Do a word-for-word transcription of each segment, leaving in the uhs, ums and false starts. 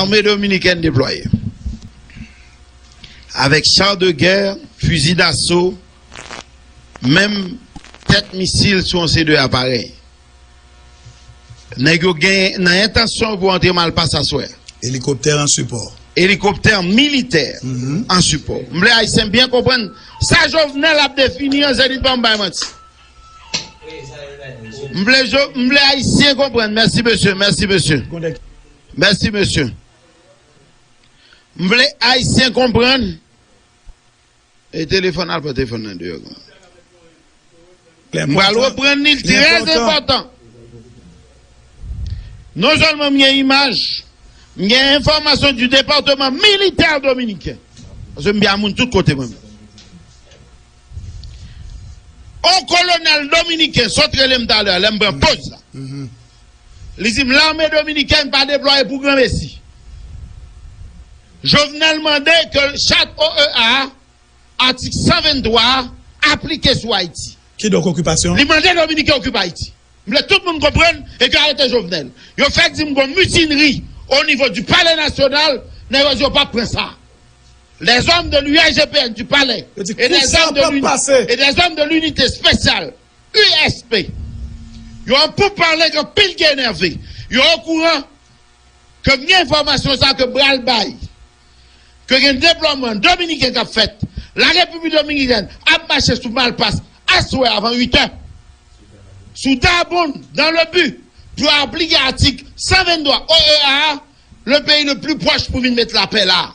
Lame dominikèn deplwaye avèk cha de gè, fizi daso, menm tèt misil sou yon seri de aparèy. Nèg yo gen nan entansyon pou antre Malpas aswè. Elikoptè an sipò. Elikoptè militè an sipò. M vle Ayisyen byen konprann sa Jovenel ap defini an Zenith, pa m bay manti. M vle, m vle Ayisyen konprann. Mèsi, mesye. Mèsi, mesye. Mèsi, mesye. M vle Ayisyen konprann. E telefòn al pran telefòn nan deyò. M pral reprann li, l trè enpòtan. Non sèlman m gen imaj, m gen enfòmasyon du département militaire dominicain. Paske m gen moun tout kote mwen. On kolonèl dominiken sot rele m talè, lè m pran poz la. Li di m lame dominikèn pa deplwaye pou granmesi. Jovenel mande ke chat O E A a, atik san venntwa a, aplike sou Ayiti. Kidonk okipasyon. Li mande Dominiken okipe Ayiti. M vle tout moun konprann e ke arete Jovenel. Yo fèk di m gon mitinri o nivo du Palais National, nèg yo di yo p ap pran sa. Les hommes de l'U S G P N du Palais et des hommes de l'uni-, et des hommes de l'unité spéciale U S P. Yo an pou pale gen pil ki enève. Yo okouran ke m gen enfòmasyon sa ke pral bay, ke gen deplwaman dominiken k ap fèt. La Repiblik Dominikèn ap mache sou Malpas aswè avan uit è. Sou Dabon, dans le but pou aplike atik san venntwa O E A, le pays le plus proche pou vin met lapè la.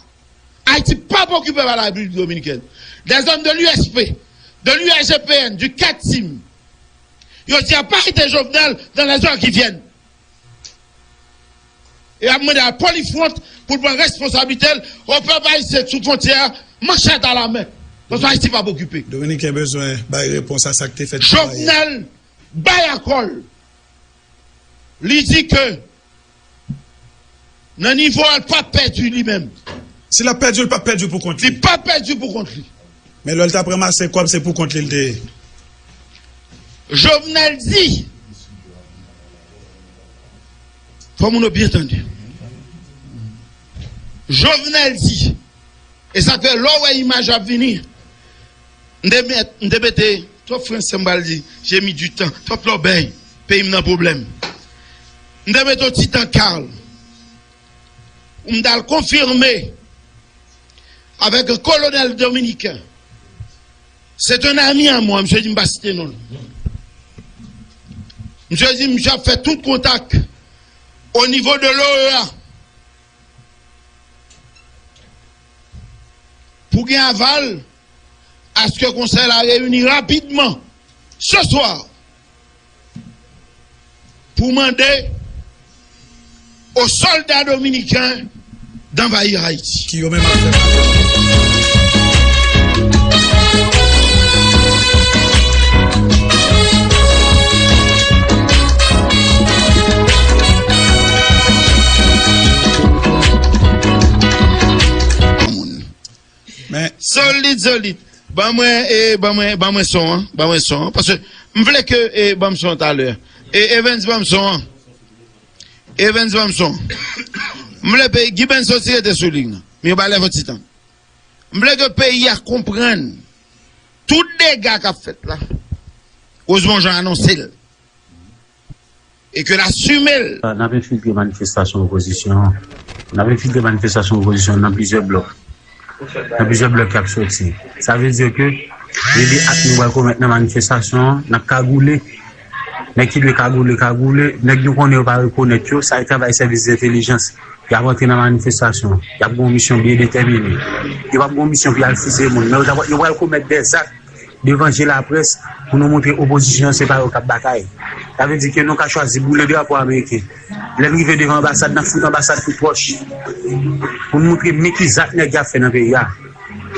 Ayiti p ap okipe pa la Repiblik Dominikèn. Des hommes de l'U S P, de l'U S G P N, du CAT-SIM. Yo di y ap arete Jovenel dans les heures qui viennent. E y ap mande al Polifront pou l pran responsablite l. O pèp ayisyen sou fwontyè a, manchèt alamen. Paske Ayiti p ap okipe. Dominiken bezwen bay repons a sa k te fèt. Jovenel bay akò l. Li di ke nan nivo a, l p ap pèdi li menm. Si l ap pèdi, l p ap pèdi pou kont li. Li p ap pèdi pou kont li. Men lè l t ap ranmase kòb, se pou kont li l te ye. Jovenel di, fò moun yo byen tande. Jovenel di, e sa fè lè w wè imaj ap vini, m te met, m te mete, twòp fransè m pral di, j'ai mis du temps, twòp lòbèy, peyi m nan pwoblèm. M te mete yon ti tan kal. M t al konfime avèk yon kolonèl dominiken. C'est un ami à moi, misye di m pa site non l. Misye di misye ap fè tout kontak o nivo de l'O E A pou gen aval aske konsèy la reyini rapidman ce soir pou mande aux soldats dominicains d'envahir Haïti. Ki yo menm ap fè. Men solid, solid. Ban mwen, e, ban mwen, ban mwen son an, ban mwen son an. Paske m vle ke, e, ban m son an talè. E, Evans, ban m son an. Evans, ban m son an. M vle peyi, Gibbens soti rete sou liy nan. Men yo ba lè fon ti tan. M vle ke peyi a konprann tout dega k ap fèt la. Rosemond Jean anonse l. E ke l asime l. N ap enfiltre manifestasyon opozisyon an. N ap enfiltre manifestasyon opozisyon an nan plizyè blòk. Nan plizyè blòk k ap soti. Sa vle di ke rele ak nou pral komèt nan manifestasyon an, n ap kagoule. Nèg ki dwe kagoule, kagoule. Nèg nou konnen yo pa rekonèt yo, sa e travay sèvis entèlijans. Y ap antre nan manifestasyon. Y ap gen yon misyon byen detèmine. Yo p ap gen yon misyon pou y al fize moun. Men yo t ap, yo pral komèt dèzak devan je laprès pou nou montre opozisyon an se pa yo k ap batay. Sa vle di ke nou ka chwazi boule drapo ameriken. Lè n rive devan anbasad, n ap fout anbasad tou pòch. Pou n montre men ki zak nèg y ap fè nan peyi a.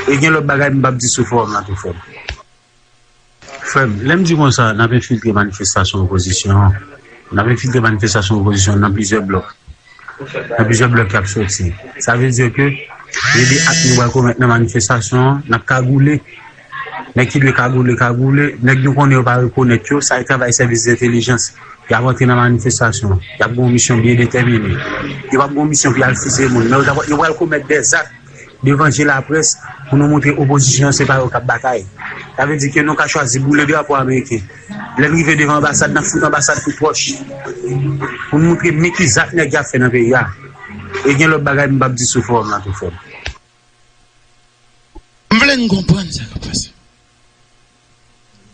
E gen lòt bagay m p ap di sou fowòm lan tou, frè m. Frè m, lè m di konsa, n ap enfiltre manifestasyon opozisyon an. N ap enfiltre manifestasyon opozisyon an nan plizyè blòk. Nan plizyè blòk k ap soti. Sa vle di ke rele ak nou pral komèt nan manifestasyon an, n ap kagoule. Nèg ki dwe kagoule, kagoule. Nèg nou konnen yo pa rekonèt yo, sa e travay sèvis entèlijans. Y ap antre nan manifestasyon. Y ap gen yon misyon byen detèmine. Yo p ap gen yon misyon pou y al fiziye moun. Men yo t ap, yo pral komèt dèzak devan je laprès pou nou montre opozisyon an se pa yo k ap batay. Sa vle di ke nou ka chwazi boule drapo ameriken. Lè n rive devan anbasad, n ap fout anbasad tout pòch. Pou n montre men ki zak nèg y ap fè nan peyi a. E gen lòt bagay m p ap di sou fowòm lan tou, frè m. M vle n konprann sa k ap pase.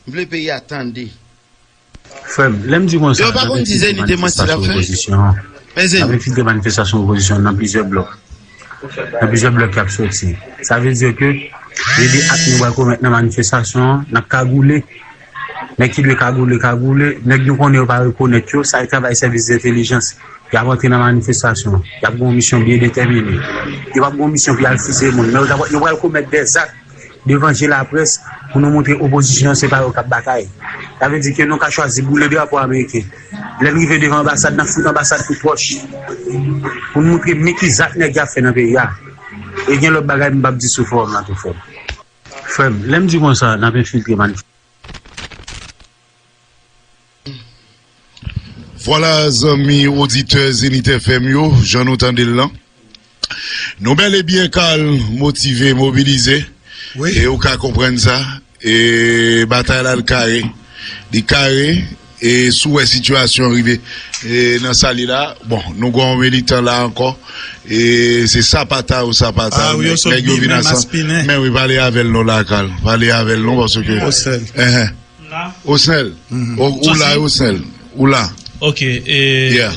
M vle peyi a tande. Frè m, lè m di konsa, n ap enfiltre manifestasyon opozisyon an. N ap enfiltre manifestasyon opozisyon an nan plizyè blòk. Nan plizyè blòk k ap soti. Sa vle di ke gen de ak nou pral komèt nan manifestasyon an, n ap kagoule. Nèg ki dwe kagoule, kagoule. Nèg nou konnen yo pa rekonèt yo, sa e travay sèvis entèlijans. Y ap antre nan manifestasyon. Y ap gen yon misyon byen detèmine. Yo p ap gen yon misyon pou y al fiziye moun. Men yo t ap, yo pral komèt dèzak devan je laprès pou nou montre opozisyon an se pa yo k ap batay. Sa vle di ke nou ka chwazi boule drapo ameriken. Lè n rive devan anbasad, n ap fout anbasad tout pòch. Pou n montre men ki zak nèg y ap fè nan peyi a. E gen lòt bagay m p ap di sou fowòm lan tou, frè m. Frè m, lè m di konsa, n ap enfiltre manifestasyon. Vwala, zanmi oditè Zenith F M yo, jan nou tande l lan. Nou bèl e byen kalm, motive, mobilize. E ou ka konprann sa. E batay la, l kare. Li kare. E si w wè sitiyasyon rive e nan sa li la, bon, nou gen yon militan la ankò. E se sapata ou sapata, nèg yo vin ansanm. Men wi, pale avè l non, Lakal. Pale avè l non, paske. Osnel. Ou la, Osnel. Ou la. Ok, e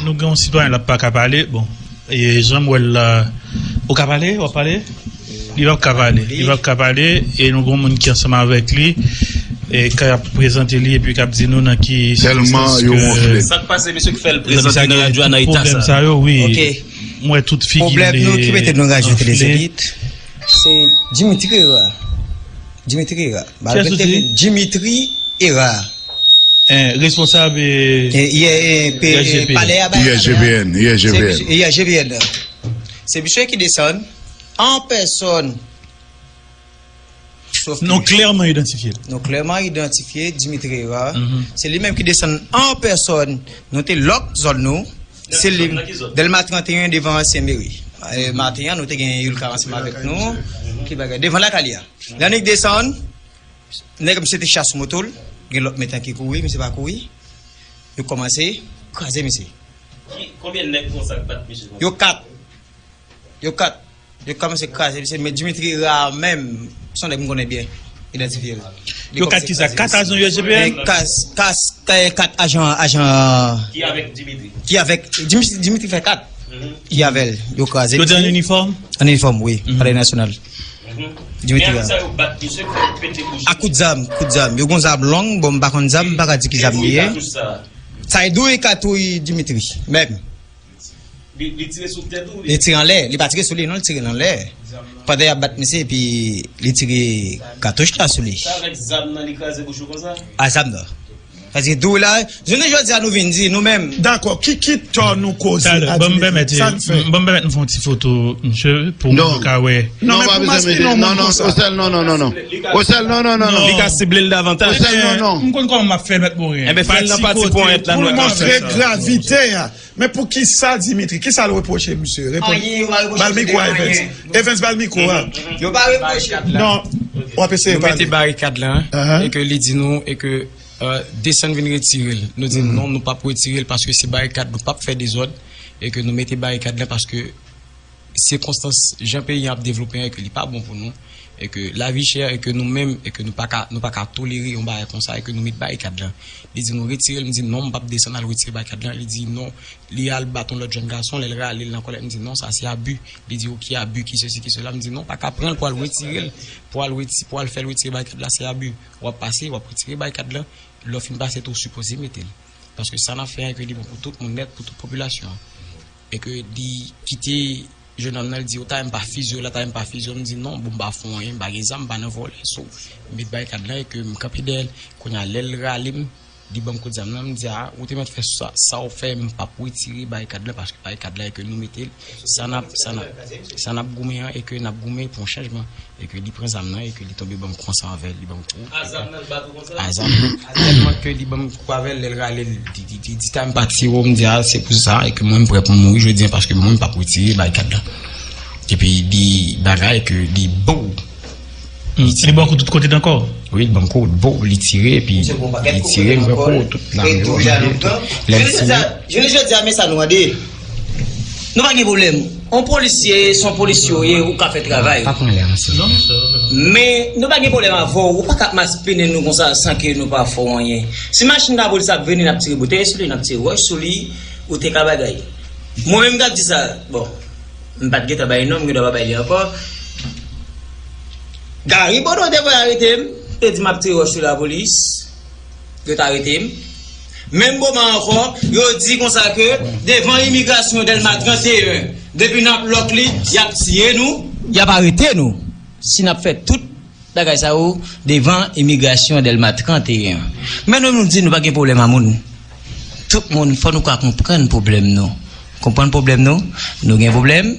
nou gen yon sitwayen la pa ka pale. Bon, e jan m wè l la, ou ka pale, w ap pale? Li p ap ka pale. Li p ap ka pale, e nou gen yon moun ki ansanm avèk li, e k ap prezante li, epi k ap di nou nan ki sikonstans ke. Sa k pase, mesye ki fè l prezante nan radyo a nan eta sa? Pwoblèm sa yo, wi. M wè tout figi l anfle. Pwoblèm nou ki mete nou rajoute de zepit, se Dimitri Rera. Dimitri Rera. Dimitri Era. Responsab I S G P N. Palè a bay. I S G P N. I S G P N. Se misye ki desann an pèsòn. Nou klèman idantifye l. Nou klèman idantifye Dimitri Rera. Se li menm ki desann an pèsòn. Nou te lòk zòn nou. Se li. Dèlma trannteyen devan ansyen meri. Maten an, nou te gen Yulka ansanm avèk nou. Ki bagay? Devan lakay li a. Lè nèg desann, nèg misye te chita sou moto l, gen lòt militan ki kouri, misye pa kouri. Yo kòmanse kraze misye. Ki, konbyen nèg konsa k bat misye konsa? Yo kat. Yo kat. Yo kòmanse kraze misye, men Dimitri Rera menm, se yon nèg m konnen byen, idantifye l. Yo kat kisa? Kat ajan U S G P N? Kat, kat, kat ajan, ajan. Ki avèk Dimitri? Ki avèk Dimitri, Dimitri fè kat. Ki avè l. Yo kraze misye. Yo te an inifòm? An inifòm, wi. Palè Nasyonal. Dimitri a. A kout zam, kout zam. Yo gon zam long, bon, m pa konn zam, m pa ka di ki zam li ye. Sa e dwe katouy Dimitri, menm. Li tire sou tèt ou? Li tire anlè. Li pa tire sou li, non, li tire anlè. Pandan y ap bat misye, epi li tire katouch la sou li. Sa avèk zam nan, li kraze bouch ou konsa? A zam nan. Paske tou la, jounen jodi a nou vin di, nou menm. Dakò, ki, ki tò nou koze a Dimitri? Sa n fè? Ban m pèmèt nou fè yon ti foto, misye, pou moun yo ka wè. Non, men pou maspinen yon moun konsa. Osèl, non, non, non, non. Osèl, non, non, non, non. Li ka sible l davantaj. Osèl, non, non. M konn kòman m ap fè, Mèt Morin. Enben, fè l nan pati pwent la, nou wè kòman fè sa. Pou l montre gravite a. Men poukisa Dimitri? Kisa l repwoche misye? Reponn. Ba l mikwo a, Evens. Evens, ba l mikwo a. Yo pa repwoche. Non, w ap eseye pale. Nou mete barikad la, e ke li di nou, e ke desann vin retire l. Nou di non, nou p ap retire l paske se barikad, nou p ap fè dezòd, e ke nou mete barikad la paske sikonstans jan peyi an ap devlope an, e ke li pa bon pou nou, e ke lavi chè, e ke nou menm, e ke nou pa ka, nou pa ka tolere yon bagay konsa, e ke nou met barikad la. Li di nou retire l, m di non, m p ap desann al retire barikad la. Li di non, li al bat yon lòt jèn gason, lè l rale l nan kòlèt, m di non, sa se abi. Li di ou ki abi, ki sesi, ki sela, m di non, pa ka pran l pou al retire l, pou al reti-, pou al fè l retire barikad la, se abi. W ap pase, w ap retire barikad la, lè w fin pase tou, w sipoze mete l. Paske sa n ap fè an, ke li bon pou tout moun nèt, pou tout popilasyon an. E ke li kite jennonm nan, li di, "Ou ta renmen m pa fiziye w la, ta renmen m pa fiziye w?" M di, "Non, bon, m pa fè w anyen, m pa gen zam, m pa nan vòlè." So, m met barikad la e ke m kanpe dèyè l. Kounye a, lè l rale m, Li ban m kout zam nan, m di, "A, ou te mèt fè sa, sa w fè, m p ap retire barikad la, paske barikad la e ke nou mete l, sa n ap, sa n ap, sa n ap goumen an, e ke n ap goumen pou yon chanjman, e ke li pran zam nan, e ke li tonbe ban m konsa avè l, li ban m kou." A zam nan, l bat ou konsa? A zam nan. Tèlman ke li ban m kou avè l, lè l rale l, li, li, li di, "Ta m pa tire w," m di, "A, se pou sa, e ke mwen, m prè pou m mouri jodi a, paske mwen, m p ap retire barikad la." Epi li bagay ke li bo. Hmm, li ba w kou tout kote nan kò? Wi, li ban m kou, bo, li tire, epi li tire, m pran kou tout la. Lè l tire. Jounen jodi a, men sa nou mande. Nou pa gen pwoblèm. On polisye, se on polisye w ye, ou ka fè travay ou. Pa pran lè ansanm. Men, nou pa gen pwoblèm avè w. Ou pa ka ap maspinen nou konsa san ke nou pa fè w anyen. Si machin lapolis ap vini, n ap tire boutèy sou li, n ap tire wòch sou li, ou te ka bagay. Mwen menm, m t ap di sa, bon, m pa t gentan bay non, m gendwa pa bay li ankò. Gary Bono te voye arete m, te di m ap tire wòch sou lapolis. Yo t arete m. Menm moman ankò, yo di konsa ke devan imigrasyon Dèlma trannteyen, depi n ap lòk li, y ap tiye nou, y ap arete nou. Si n ap fè tout bagay sa yo devan imigrasyon Dèlma trannteyen. Men nou, nou di nou pa gen pwoblèm a moun. Tout moun, fò nou ka konprann pwoblèm nou. Konprann pwoblèm nou? Nou gen pwoblèm?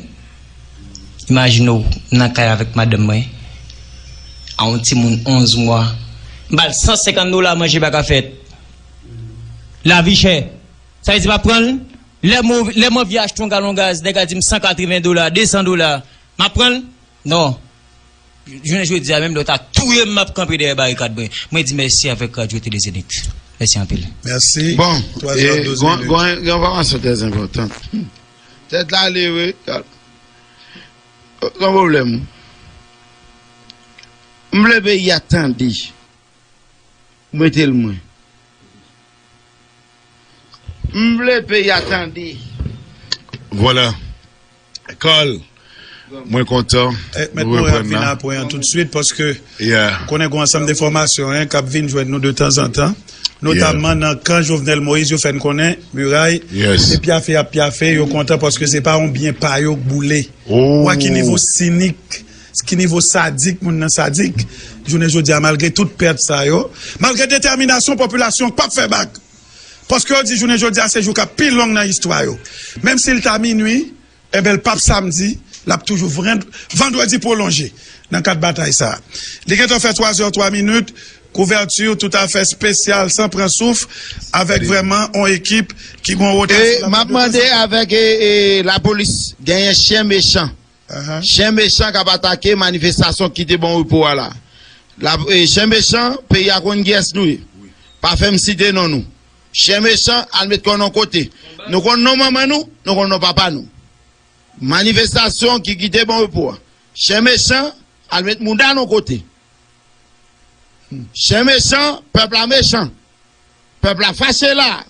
Imajine w nan kay avèk madanm mwen, a yon timoun onz mwa. M ba l san senkant dola, manje pa ka fèt. Lavi chè. Sa vle di m ap pran l? Lè m, lè m anvi achte yon galon gaz, nèg la di m san katreven dola, de san dola. M ap pran l? Non. Jounen jodi a, menm lè w ta touye m, m ap kanpe dèyè barikad mwen. Mwen di mèsi avèk Radio Télé Zénith. Mèsi anpil. Mèsi. Bon, twa zè e douz minit. Gon, gon, gon enfòmasyon trè enpòtan. Tèt la leve. Gon pwoblèm. M vle peyi a tande. Mete l mwen. M vle peyi a tande. Vwala. Carl, mwen kontan. Eh, Mèt Morin ap vin apre an toutswit paske ou konnen gon ansanm de fòmasyon, en, k ap vin jwenn nou de tanzantan. Notamman nan kan Jovenel Moïse, yo fè n konnen miray te pyafe ap pyafe, yo kontan paske se pa yon byen pa yo k boule. Ou wè ki nivo sinik, ki nivo sadik moun nan sadik. Jounen jodi a, malgre tout pèt sa yo, malgre detèminasyon popilasyon k p ap fè bak, paske yo di jounen jodi a se jou k ap pi long nan istwa yo. Menm si l ta minui, enben l p ap samdi, l ap toujou vren-, vandredi pwolonje nan kad batay sa a. Li gentan fè twa zè twa minit, kouvèti toutafè espesyal, san pran souf, avèk vrèman yon ekip ki gen yon wotasyon. E m ap mande avèk, e, e, lapolis, genyen chen mechan. Chen mechan k ap atake manifestasyon Kite Bon Repo a la. La, e, chen mechan, peyi a konn kiyès nou ye. Pa fè m site non nou. Chen mechan, al met kò n yon kote. Nou konn non manman nou, nou konn non papa nou. Manifestasyon ki Kite Bon Repo a. Chen mechan, al met mouda n yon kote. Chen mechan, pèp la mechan. Pèp la fache la.